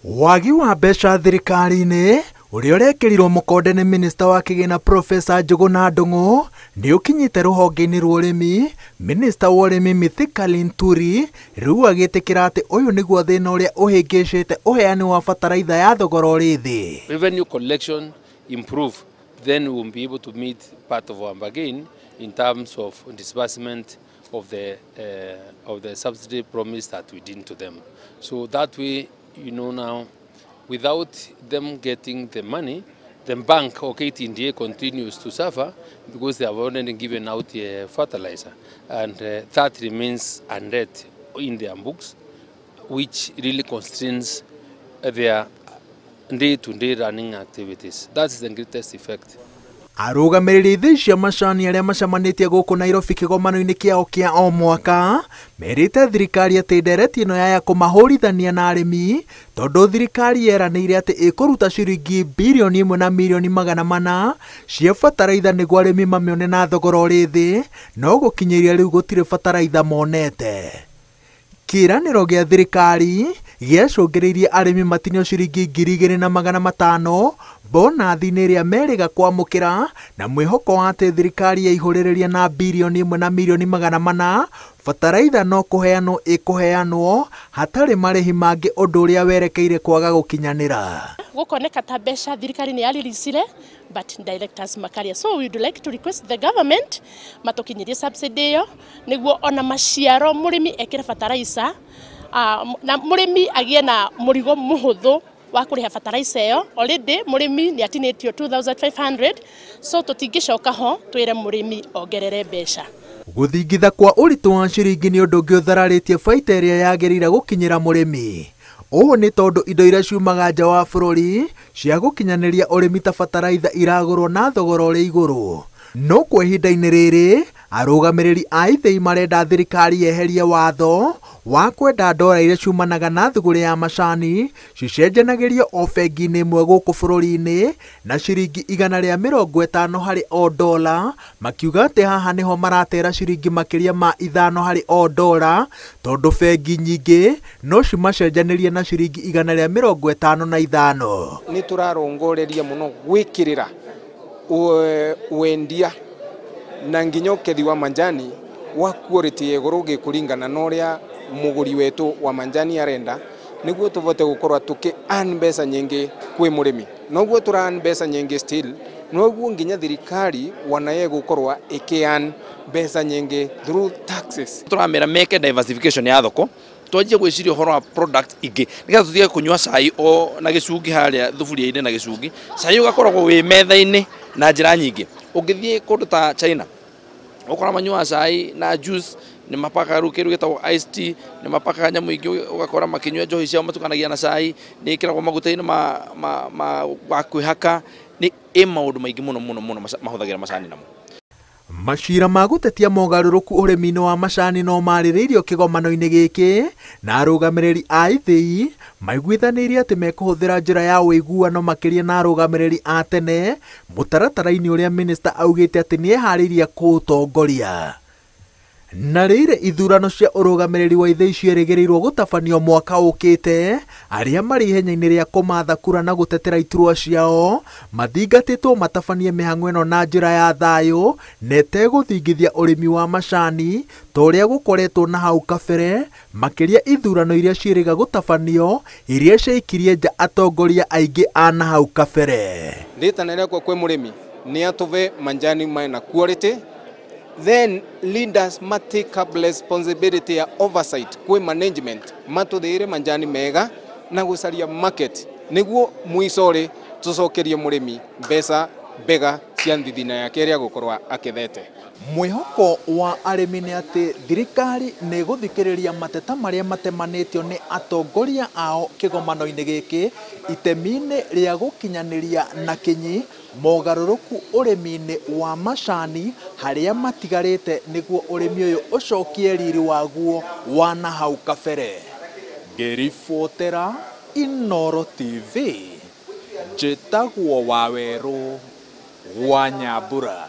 Wagi wa mbeca thirikari-inĩ ũrĩa ũrekĩrirwo mũkonde nĩ minista wa kĩgĩna Profesa Njũgũna Ndung'u nĩ ũkinyĩte rũhonge-inĩ rwa ũrĩmi. Minista wa ũrĩmi Mithika Linturi rĩu agĩtĩkĩra atĩ ũyũ nĩguo thĩna ũrĩa ũhĩngĩcĩte ũheani wa bataraitha ya thogora ũrĩ thĩ. Revenue collection improve, then we will be able to meet part of our bargain in terms of disbursement of the subsidy promise that we did to them. So that way, you know, now, without them getting the money, the bank or KTDA continues to suffer because they have already given out the fertilizer, and that remains unread in their books, which really constrains their day-to-day running activities. That's the greatest effect. Arũgamĩrĩri ithĩi cia macani arĩa macemanĩtie gũkũ Nairobi kĩgomano-inĩ kĩao kĩa o mwaka merĩte thirikari atĩ ndereti ĩno yaya kũmahũrithania na arĩmi tondũ thirikari yeranĩire atĩ ĩkũruta ciringi birioni 1 na mirioni 400 cia bataraitha nĩguo arĩmi mamĩone na thogora ũrĩ thĩ, no gũkinyĩria rĩu gũtirĩ bataraitha monete. Kĩĩranĩro gĩa thirikari gĩacũngĩrĩirie arĩmi matinio ciringi 2,500 bonathi-inĩ ĩrĩa merĩga kwamũkĩra na mwĩhoko wa atĩ thirikari yaihũrĩrĩria na birioni 1 na mirioni 400 bataraitha no kũheanwo ĩkũheanwo hatarĩ marĩhi mangĩ, ũndũ ũrĩa werekeire kwaga gũkinyanĩra. Gũkoneka ta mbeca thirikari nĩ yaririsire but directors makaria, so we would like to request the government matũkinyĩrie subsidy ĩyo nĩguo ona maciaro mũrĩmi ekĩre bataraitha na mũrĩmi agĩe na mũrigo mũhũthũ wa kũrĩha bataraitha ĩyo. Already mũrĩmi nĩ atinĩtio 2500, so tũtingĩcoka ho twĩre mũrĩmi ongerere mbeca. Gũthingitha kwa ũritũ wa ciringi nĩ ũndũ ũngĩ ũthararĩtie baita ĩrĩa yagĩrĩire gũkinyĩra mũrĩmi. Ũũ nĩ tondũ indo iria ciumaga nja wa bũrũri cia gũkinyanĩria ũrĩmi ta bataraitha iragũrwo na thogora ũrĩ igũrũ. No kwa ihinda-inĩ rĩrĩ arũgamĩrĩri a ithĩi marenda thirikari yeherie watho wa kwenda ndora iria ciumanaga na thũgũrĩ ya macani cicenjanagĩrio o bengi-inĩ ĩmwe gũkũ bũrũri-inĩ na ciringi 150 harĩ o dola, makiuga atĩ haha nĩho maratera ciringi makĩria ma 5 harĩ o dola tondũ bengi nyingĩ no cimacenjanĩrie na ciringi 155. Nĩ tũrarongoreria mũno gwĩkĩrĩra wendia na nginya ũkethi wa manjani wa quality ya igũrũ gĩkũringana na ũrĩa mũgũri wetu wa manjani arenda, nĩguo tũvote gũkorwo tũkĩ earn mbeca nyingĩ kwĩ mũrĩmi. Noguo tũra earn mbeca nyingĩ still, noguo nginya thirikari wanaye gũkorwo ĩkĩ earn mbeca nyingĩ through taxes. Tũramera meke diversification ya thoko, twanjie gwĩciria ũhoro wa product ingĩ nĩgetha tũtige kũnyua cai o na gĩcungi harĩa thuburia-inĩ na gĩcungi. Cai ũgakoragwo wĩ metha-inĩ na njĩra nyingĩ. Ũngĩthiĩ kũndũ ta China ũkora manyuaga cai na juice, nĩ mapakaga rĩu kĩndũ gĩtagwo iced tea, nĩ mapakaga nyamũ ingĩ ũgakora makĩnyua njohi ciao matukanagia na cai, nĩ ĩkĩragwo maguta-inĩ ma wa kwĩhaka, nĩ ĩ maũndũ maingĩ mũno mũno mũno mahũthagĩra macani namo. Macira ma gũtetia mogarũrũku ũrĩmi-inĩ wa macani no marĩrĩirio kĩgomano-inĩ gĩkĩ na arũgamĩrĩri a ithĩi maiguithanĩirie atĩ mekũhũthĩra njĩra ya ũiguano makĩria na arũgamĩrĩri a tene mũtaratara-inĩ ũrĩa minista augĩte atĩ nĩeharĩirie kũũtongoria. Na rĩrĩ ithurano cia ũrũgamĩrĩri wa ithĩi ciĩrĩgĩrĩirwo gũtabanio mwaka ũkĩte, arĩa marĩ ihenya-inĩ rĩa kũmatha kura na gũtetera iturwa ciao mathingatĩtwo matabanie mĩhang'o ĩno na njĩra ya thayũ na ĩtegũthingithia ũrĩmi wa macani ta ũrĩa gũkoretwo na hau kabere, makĩria ithurano iria ciĩrĩga gũtabanio iria ciaikirie nja atongoria aingĩ a na hau kabere. Rĩtana rĩakwa kwĩ mũrĩmi nĩ atũve manjani mena quality, then leaders must take up responsibility ya oversight kwe management matũthĩire manjani mega na gũcaria market nĩguo mwicore tũcokerie mũrĩmi mbeca mbega cia nthithina yake ĩrĩa gũkorwo akĩthete. Mwĩhoko wa arĩmi nĩ atĩ thirikari nĩ ĩgũthikĩrĩria mateta marĩa matemanĩtio nĩ atongoria ao kĩgomano-inĩ gĩkĩ itemi-inĩ rĩa gũkinyanĩria na kinyi mogarũrũku ũrĩmi-inĩ wa macani harĩa matigarĩte nĩguo ũrĩmi ũyũ ũcokie riri waguo wa na hau kabere. Ngĩribotera Inooro TV, njĩtagwo Wawerũ wa Nyambura.